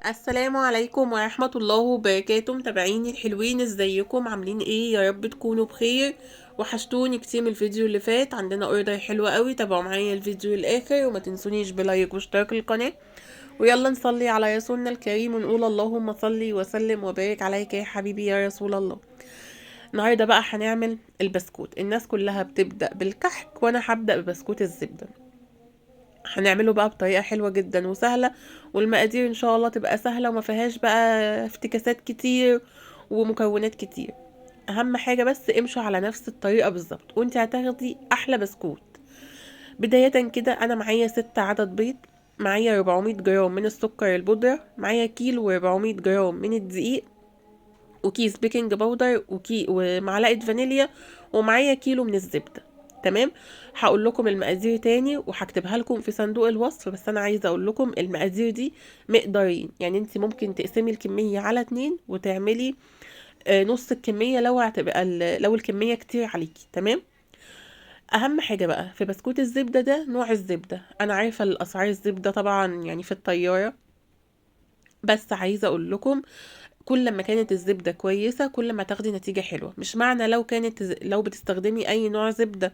السلام عليكم ورحمة الله وبركاته. متابعيني الحلوين، ازيكم؟ عاملين ايه؟ يا رب تكونوا بخير. وحشتوني كتير من الفيديو اللي فات. عندنا order حلوة قوي، تابعوا معايا الفيديو الاخر وما تنسونيش ب like واشتراك القناة. ويلا نصلي على رسولنا الكريم ونقول اللهم صلي وسلم وبارك عليك يا حبيبي يا رسول الله. النهارده بقى هنعمل البسكوت. الناس كلها بتبدأ بالكحك وانا هبدأ ببسكوت الزبدة. هنعمله بقى بطريقة حلوة جدا وسهلة، والمقادير ان شاء الله تبقى سهلة وما فيهاش بقى افتكاسات كتير ومكونات كتير. اهم حاجة بس امشوا على نفس الطريقة بالظبط وانت هتاخدي احلى بسكوت. بداية كده انا معايا 6 عدد بيض، معايا 400 جرام من السكر البودرة، معايا كيلو وأربعمية جرام من الدقيق، وكيس baking powder، ومعلقة فانيليا، ومعايا كيلو من الزبدة. تمام، هقول لكم المقادير تاني وهكتبها لكم في صندوق الوصف، بس انا عايزه اقول لكم المقادير دي مقدارين، يعني انت ممكن تقسمي الكمية على 2 وتعملي نص الكمية لو هتبقى لو الكمية كتير عليكي. تمام، اهم حاجة بقى في بسكوت الزبدة ده نوع الزبدة. انا عارفه الاسعار الزبدة طبعا يعني في الطيارة، بس عايزه اقول لكم كل ما كانت الزبدة كويسة كل ما تاخدي نتيجة حلوة. مش معنى لو بتستخدمي اي نوع زبدة،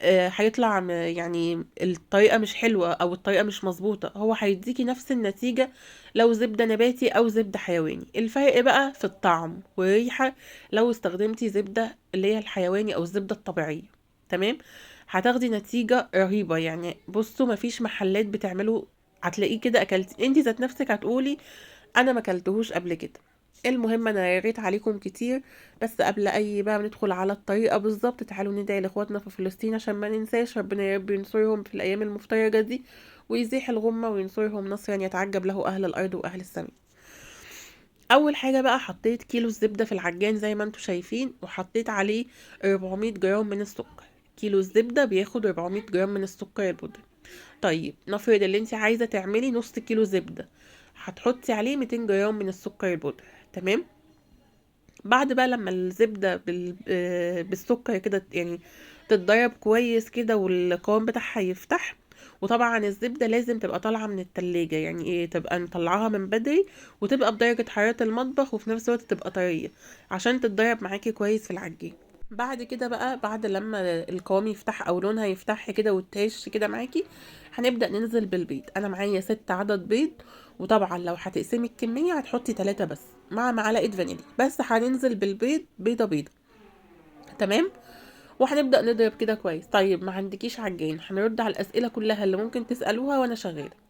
هيطلع يعني الطريقة مش حلوة او الطريقة مش مظبوطة، هو هيديكي نفس النتيجة لو زبدة نباتي او زبدة حيواني. الفرق بقى في الطعم والريحه لو استخدمتي زبدة اللي هي الحيواني او الزبدة الطبيعية. تمام، هتاخدي نتيجة رهيبة. يعني بصوا مفيش محلات بتعمله هتلاقيه كده اكلتي انتي ذات نفسك هتقولي انا ما اكلتهوش قبل كده. المهم انا رغيت عليكم كتير، بس قبل اي بقى ندخل على الطريقة بالظبط تعالوا ندعي لاخواتنا في فلسطين عشان ما ننساش، ربنا يا رب ينصرهم في الايام المفترجه دي ويزيح الغمة وينصرهم نصرا يتعجب له اهل الارض واهل السماء. اول حاجة بقى حطيت كيلو الزبدة في العجان زي ما انتم شايفين، وحطيت عليه 400 جرام من السكر. كيلو الزبدة بياخد 400 جرام من السكر البودره. طيب نفرض اللي انت عايزه تعملي نص كيلو زبدة، هتحطي عليه 200 جرام من السكر البودره. تمام، بعد بقى لما الزبدة بالسكر كده يعني تتضرب كويس كده والقوام بتاعها يفتح. وطبعا الزبدة لازم تبقى طالعه من التلاجة، يعني ايه، تبقى مطلعاها من بدري وتبقى بدرجة حرارة المطبخ، وفي نفس الوقت تبقى طرية عشان تتضرب معاكي كويس في العجين. بعد كده بقى بعد لما القوام يفتح او لونها يفتح كده وتهش كده معاكي، هنبدا ننزل بالبيض. انا معايا 6 عدد بيض، وطبعا لو هتقسمي الكمية هتحطي 3 بس مع معلقه فانيليا، بس هننزل بالبيض بيضة بيضة. تمام، وهنبدا نضرب كده كويس. طيب ما عندكيش عجان، هنرد على الاسئلة كلها اللي ممكن تسالوها وانا شغالة.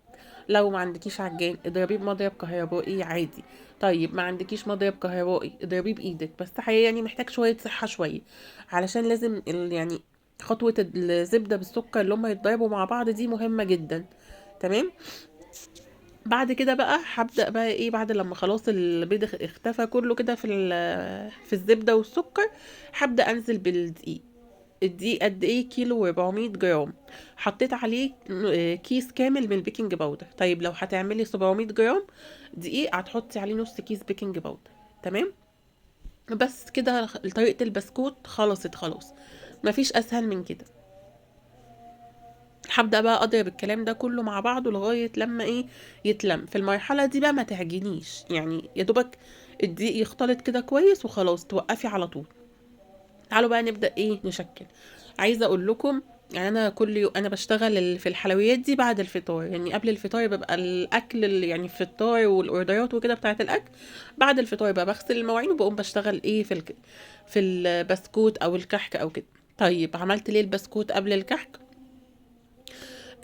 لو ما عندكيش عجان اضربيه بمضرب كهربائي عادي. طيب ما عندكيش مضرب كهربائي اضربيه بايدك، بس حقيقي يعني محتاج شوية صحة شوية، علشان لازم يعني خطوة الزبدة بالسكر اللي هم يتضربوا مع بعض دي مهمة جدا. تمام، بعد كده بقى هبدا بقى ايه، بعد لما خلاص البيض اختفى كله كده في الزبدة والسكر، هبدا انزل بالدقيق. الدقيق قد ايه؟ كيلو وأربعمية جرام. حطيت عليه كيس كامل من ال baking powder. طيب لو هتعملي 700 جرام دقيق هتحطي عليه نص كيس baking powder. تمام، بس كده طريقه البسكوت خلصت خلاص، مفيش اسهل من كده. هبدا بقى اضرب الكلام ده كله مع بعضه لغاية لما ايه يتلم. في المرحلة دي بقى ما تعجنيش، يعني يا دوبك الدقيق يختلط كده كويس وخلاص توقفي على طول. تعالوا بقى نبدا ايه نشكل. عايزه اقول لكم يعني انا كل يوم انا بشتغل في الحلويات دي بعد الفطار، يعني قبل الفطار ببقى الاكل يعني الفطار والاوردرات وكده بتاعه الاكل. بعد الفطار بقى بغسل المواعين وبقوم بشتغل ايه في البسكوت او الكحك او كده. طيب عملت ليه البسكوت قبل الكحك؟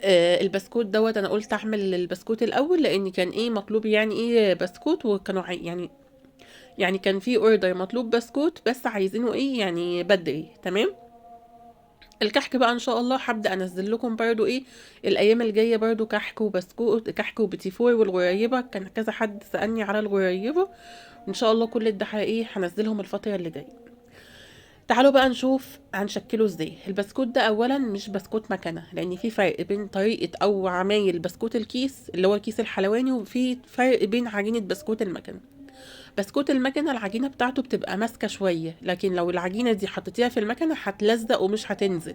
البسكوت دوت انا قلت اعمل البسكوت الاول لان كان ايه مطلوب، يعني ايه بسكوت، وكانوا يعني كان في order مطلوب بسكوت بس عايزينه ايه يعني بدري. تمام، الكحك بقى ان شاء الله هبدا انزل لكم برضو ايه الايام الجاية، برضو كحك وبسكوت، كحك وبتيفور والغريبة. كان كذا حد سالني على الغريبة، ان شاء الله كل ده ايه هنزلهم الفترة اللي جاية. تعالوا بقى نشوف هنشكله ازاي البسكوت ده. اولا مش بسكوت مكنه، لان في فرق بين طريقه او عمايل بسكوت الكيس اللي هو الكيس الحلواني، وفي فرق بين عجينه بسكوت المكنه. بسكوت المكنه العجينة بتاعته بتبقى ماسكه شوية، لكن لو العجينة دي حطيتيها في المكنه هتلزق ومش هتنزل.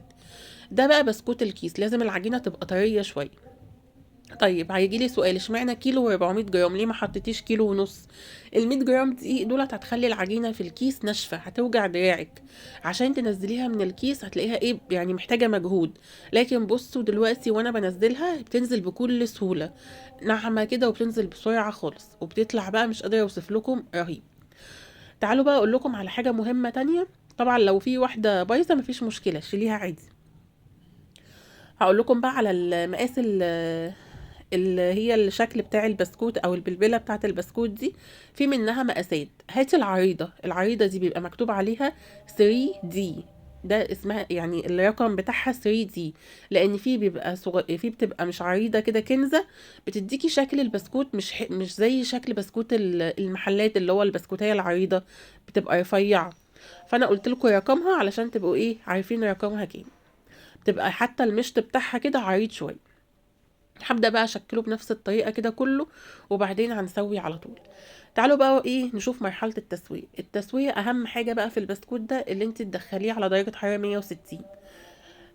ده بقى بسكوت الكيس لازم العجينة تبقى طرية شوية. طيب هيجي لي سؤال، اشمعنى كيلو و400 جرام؟ ليه ما حطيتيش كيلو ونص؟ ال 100 جرام دقيق دولت هتخلي العجينة في الكيس ناشفة، هتوجع دراعك عشان تنزليها من الكيس، هتلاقيها ايه يعني محتاجه مجهود. لكن بصوا دلوقتي وانا بنزلها بتنزل بكل سهولة، ناعمة كده، وبتنزل بسرعة خالص، وبتطلع بقى مش قادرة اوصف لكم، رهيب. تعالوا بقى اقول لكم على حاجة مهمة تانية. طبعا لو في واحدة بايظة مفيش مشكلة، شيليها عادي. هقول لكم بقى على المقاس اللي هي الشكل بتاع البسكوت او البلبلة بتاعه البسكوت دي، في منها مقاسات. هاتي العريضة، العريضة دي بيبقى مكتوب عليها 3D، ده اسمها يعني الرقم بتاعها 3D، لان في بيبقى في بتبقى مش عريضة كده كنزه، بتديكي شكل البسكوت مش زي شكل بسكوت المحلات اللي هو البسكوتيه العريضة، بتبقى رفيعة. فانا قلت لكم رقمها علشان تبقوا ايه عارفين رقمها كام. بتبقى حتى المشط بتاعها كده عريض شوية. هبدأ بقى اشكله بنفس الطريقة كده كله، وبعدين هنسوي على طول. تعالوا بقى ايه نشوف مرحلة التسوية. التسوية اهم حاجة بقى في البسكوت ده، اللي انت تدخليه على درجه حرارة 160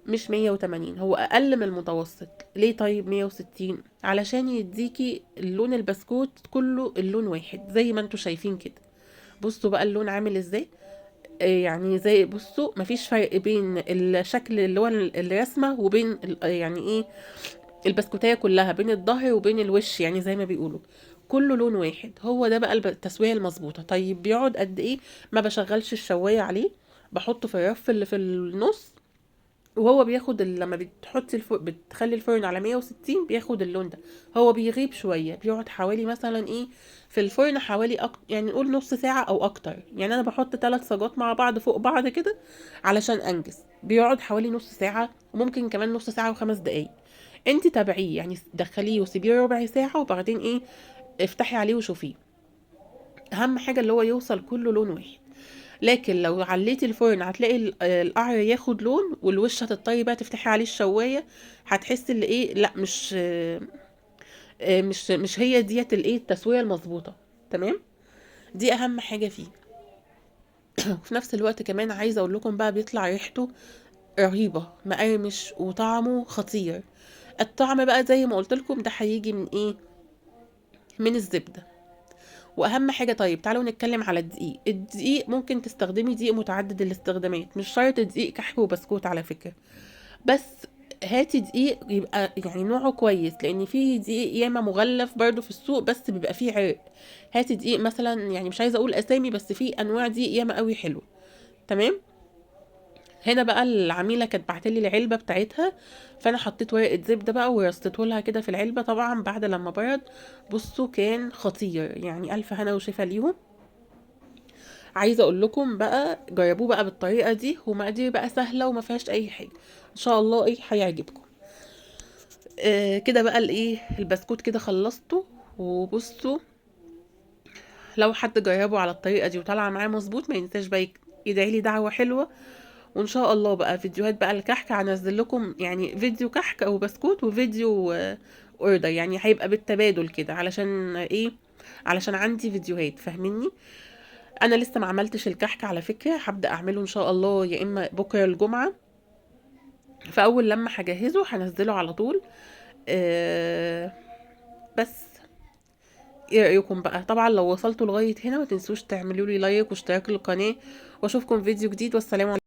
مش 180، هو اقل من المتوسط. ليه طيب 160؟ علشان يديكي اللون البسكوت كله اللون واحد زي ما انتوا شايفين كده. بصوا بقى اللون عامل ازاي، يعني زي بصوا مفيش فرق بين الشكل اللي هو الرسمة وبين يعني ايه البسكوتيه كلها، بين الظهر وبين الوش، يعني زي ما بيقولوا كله لون واحد. هو ده بقى التسوية المظبوطه. طيب بيقعد قد ايه؟ ما بشغلش الشوايه عليه، بحطه في الرف اللي في النص، وهو بياخد لما بتحطي بتخلي الفرن على 160 بياخد اللون ده. هو بيغيب شوية، بيقعد حوالي مثلا ايه في الفرن حوالي يعني نقول نص ساعة او اكتر. يعني انا بحط 3 صاجات مع بعض فوق بعض كده علشان انجز. بيقعد حوالي نص ساعة، وممكن كمان نص ساعة و5 دقايق. انت تابعية يعني، دخليه وسيبيه ربع ساعة، وبعدين ايه افتحي عليه وشوفيه. اهم حاجة اللي هو يوصل كله لون واحد. لكن لو عليتي الفرن هتلاقي القعر ياخد لون، والوش هتضطري بقى تفتحي عليه الشوايه، هتحسي اللي ايه لا مش هي ديت الايه التسوية المظبوطه. تمام، دي اهم حاجة فيه. وفي نفس الوقت كمان عايزه اقول لكم بقى بيطلع ريحته رهيبة، مقرمش وطعمه خطير. الطعم بقى زي ما قلت لكم ده هيجي من ايه؟ من الزبدة. واهم حاجة طيب تعالوا نتكلم على الدقيق. الدقيق ممكن تستخدمي دقيق متعدد الاستخدامات، مش شرط دقيق كحك وبسكوت على فكرة، بس هاتي دقيق يبقى يعني نوعه كويس، لان في دقيق ياما مغلف برضو في السوق بس بيبقى فيه عرق. هاتي دقيق مثلا، يعني مش عايزه اقول اسامي، بس في انواع دقيق ياما قوي حلوة. تمام، هنا بقى العميله كانت بعتلي العلبة بتاعتها، فانا حطيت ورقة زبدة بقى ورصيته لها كده في العلبة. طبعا بعد لما برد بصوا كان خطير، يعني الف هنا وشفا ليهم. عايزه اقول لكم بقى جربوه بقى بالطريقة دي، ومقادير بقى سهلة وما فيهاش اي حاجة، ان شاء الله ايه هيعجبكم. كده بقى الايه البسكوت كده خلصته. وبصوا لو حد جربه على الطريقة دي وطلع معاه مظبوط ما ينساش بقى يدعي لي دعوه حلوة. وان شاء الله بقى فيديوهات بقى الكحك هنزل لكم، يعني فيديو كحك او بسكوت وفيديو order، يعني هيبقى بالتبادل كده، علشان ايه؟ علشان عندي فيديوهات، فاهميني؟ انا لسه ما عملتش الكحك على فكرة، هبدا اعمله ان شاء الله يا اما بكره الجمعة، فاول لما هجهزه هنزله على طول. بس ايه رايكم بقى؟ طبعا لو وصلتوا لغاية هنا ما تنسوش تعملوا لي like واشتراك للقناة، واشوفكم فيديو جديد، والسلام عليكم.